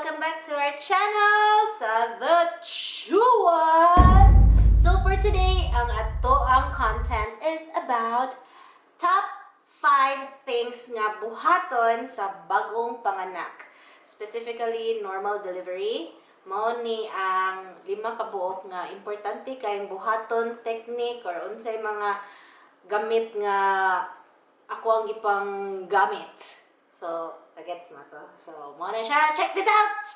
Welcome back to our channel sa The Chuas! So for today, ang atoang content is about top 5 things nga buhaton sa bagong panganak. Specifically, normal delivery. Mao ni ang lima ka buok nga importante kayong buhaton, technique or unsay mga gamit nga ako ang gipang gamit. So, gets mo to. So, mao na siya. Check this out!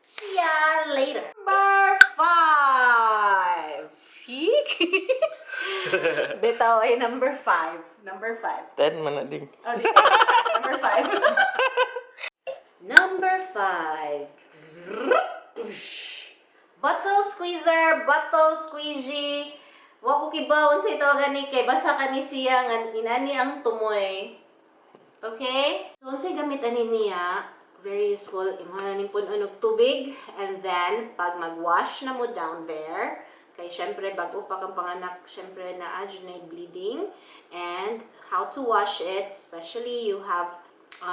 See ya later! Number 5! Bitaw ay number 5. Number 5. 10 man na ding. Oh, di. Number 5. Number 5. Bottle squeezer, bottle squeegee. Wa ko kibaw unsay tawagan ni kay basa kani siya nga inani ang tumoy. Okay? So unsay gamit ani niya? Very useful. Imuha na ning punon og tubig and then pag mag-wash na mo down there, kay syempre bag-o pa kang panganak, syempre naa jud na bleeding, and how to wash it, especially you have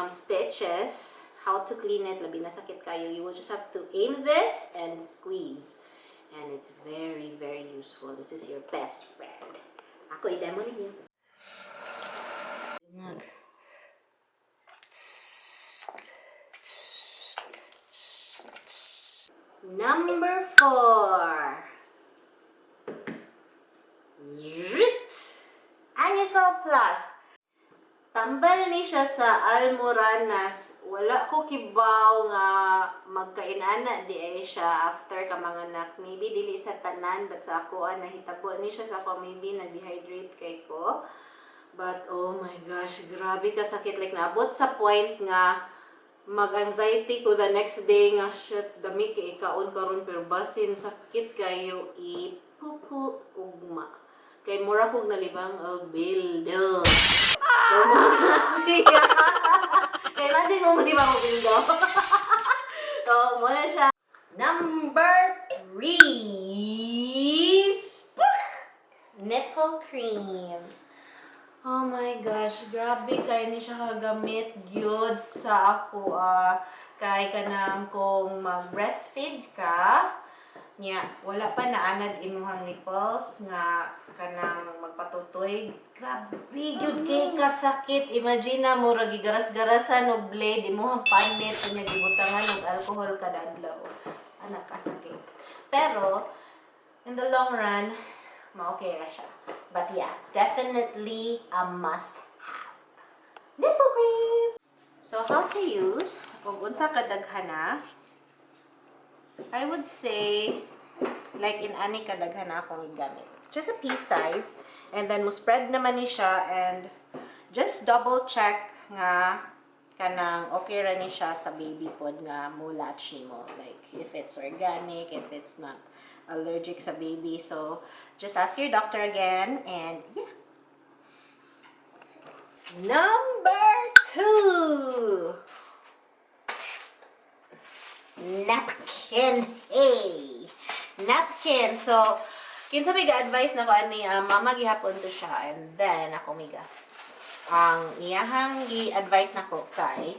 stitches, how to clean it, labi na sakit kayo, you will just have to aim this and squeeze. And it's very, very useful. This is your best friend. Ako, i-demo ninyo. Lungag. Number 4. Zrit! Anusol Plus. Tambal ni siya sa almoranas. Wala ko kibaw nga magkainana di ay siya after ka manganak. Maybe dili sa tanan, but sa ako nahitabo ni siya sa ako, maybe na-dehydrate kay ko. But oh my gosh, grabe ka sakit, like naabot sa point nga mag-anxiety ko the next day nga shit, dami kay ikaon karon pero basin sakit kayo ipupu ugma. Kay mura kog nalibang og bildo. So, siya. Kay imagine mo di ba mo bildo? So, mao na siya. Number 3. Nipple cream. Oh my gosh, grabe kay ni siya kagamit gyud sa ako ah. Kay kanang kung mag-breastfeed ka, nya wala pa naanad imuhang nipples nga kanang magpatutoy. Grabe gyud kay kasakit. Imagine na mo ra gigaras-garasan og blade imuhang panit, nya gibutangan og alcohol kada adlaw. Anak kasakit. Pero in the long run, ma-okay ra siya. But yeah, definitely a must have. Nipple cream! So, how to use? Kung unsa kadaghana, I would say, like in ani kadaghana akong gigamit. Just a pea size. And then, mo spread naman ni siya and just double check nga kanang okay ra ni siya sa baby pod nga mo latch nimo. Like, if it's organic, if it's not allergic sa baby. So, just ask your doctor again and yeah. Number 2. Napkin. Hey! Napkin. So, kinsa may ga-advise na ko ani, mama gihapon to siya and then ako miga. Ang iyahang gi-advise nako kay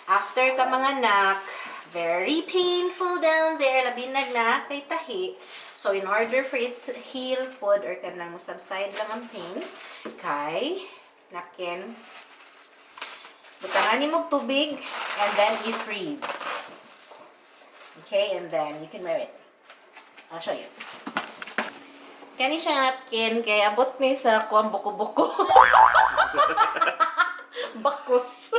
after ka manganak, very painful down there, labi nag na kay tahi. So in order for it to heal pod or kanang mo subside lang ang pain, kay napkin, butangan nimo og tubig and then i-freeze. Okay, and then you can wear it. I'll show you. Kani siya napkin kay abot ni sa kuang buko-buko. Bakus.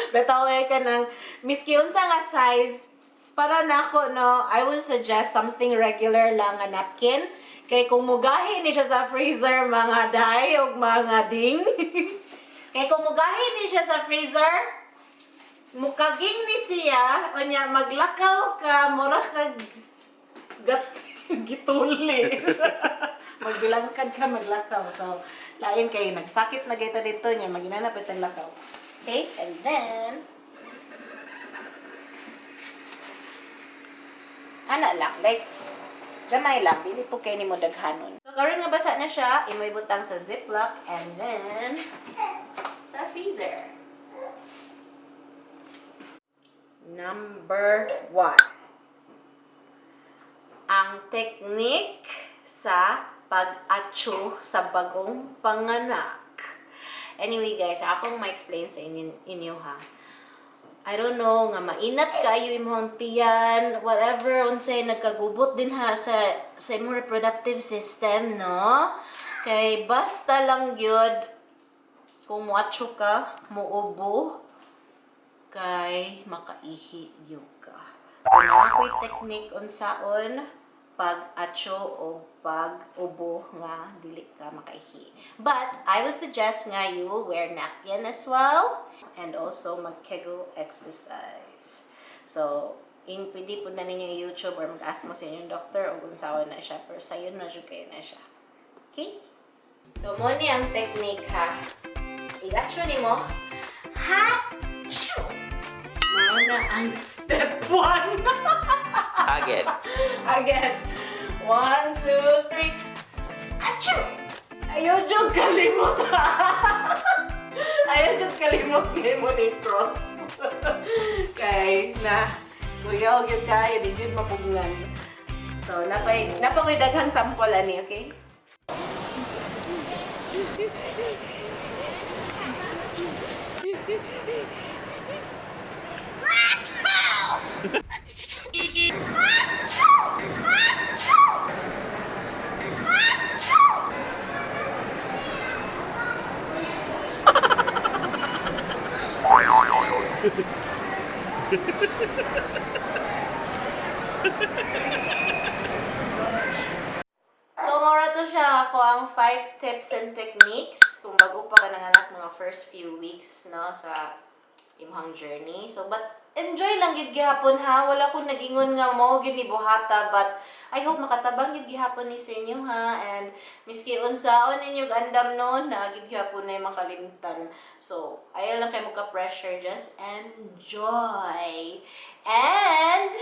Bitaw eh ka ng miski unsa nga size para nako no, I would suggest something regular lang nga napkin. Kay kung mugahi ni siya sa freezer, mga day og mga ding. Kay kung mugahi ni siya sa freezer, mukaging ni siya, unya maglakaw ka, mura kag gat gituli. Magbilangkad ka maglakaw. So, lain kay nagsakit na kita dito niya, maginana pa itong lakaw. Okay, and then ana lang, like gamay lang, dili po kay nimo daghanon. So karon nga basa na siya, imoy butang sa Ziploc and then sa freezer. Number 1. Ang technique sa pag-atsu sa bagong panganak. Anyway guys, akong ma-explain sa inyo ha. I don't know, nga mainat kayo imong tiyan, whatever, unsay nagkagubot din ha sa imong reproductive system, no? Kay basta lang gyud kung muatso ka, muubo, kay makaihi gyud ka. So, naa ko'y technique unsaon pag-atso o pag-ubo nga dili ka makaihi. But I would suggest nga you will wear napkin as well and also mag-Kegel exercise. So, in pwede po na ninyo YouTube or mag-ask mo sa inyong doctor o unsaon na siya, pero sayon na jud kayo na siya. Okay? So, mo ni ang technique ha. I-atso nimo. Ha-choo! Mao na ang step 1. Again. Again. 1, 2, 3. Achoo! Ayaw jud kalimot. Ayaw jud kalimot nimo ni cross. Kay na kuyaw gyud kayo, di gyud mapugnan. So, napay daghang sample ani, okay? So, mora to siya ako ang 5 tips and techniques kung bago pa ka nanganak mga first few weeks, no, sa imong journey. So, but enjoy lang gyud gihapon ha. Wala ko nagingon nga mao gyud ni buhata, but I hope makatabang gyud gihapon ni sa inyo ha. And miski unsaon ninyo andam no, na gyud gihapon na makalimtan. So, ayaw lang kay mo ka pressure, just enjoy. And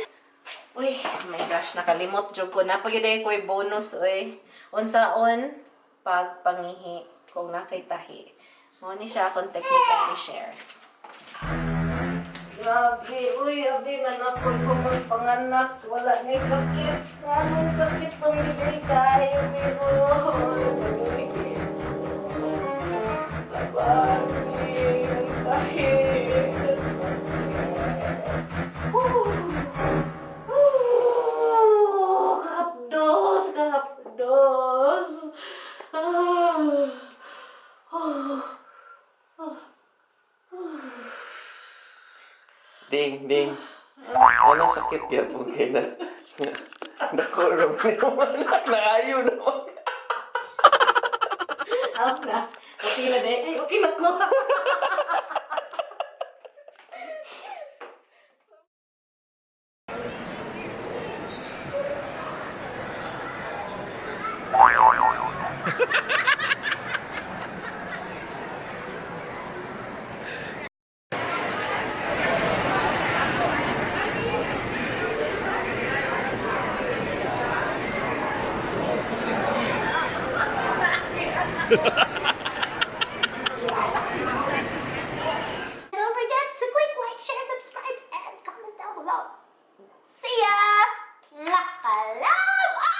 uy, oh my gosh, nakalimot jud ko. Napagiday ko yung bonus, uy. Unsaon pagpangihi kung nakitahi. Mao ni siya akong technique ang i-share. Grabe, uy, abi man ako kung magpanganak. Wala na sakit. Anong sakit pang bigay kayo, pero. Abang, ang tahi. Ang sakit. Whew. Oh, kahapdos, kahapdos. Ah. Oh. Oh. Ding, ding. Anong sakit gyapon kay na? Dako ra mo yung anak na ayo naman. Out na. Okay na din. Ay, okay na ko. Don't forget to click like, share, subscribe, and comment down below. See ya! Mwah! Love!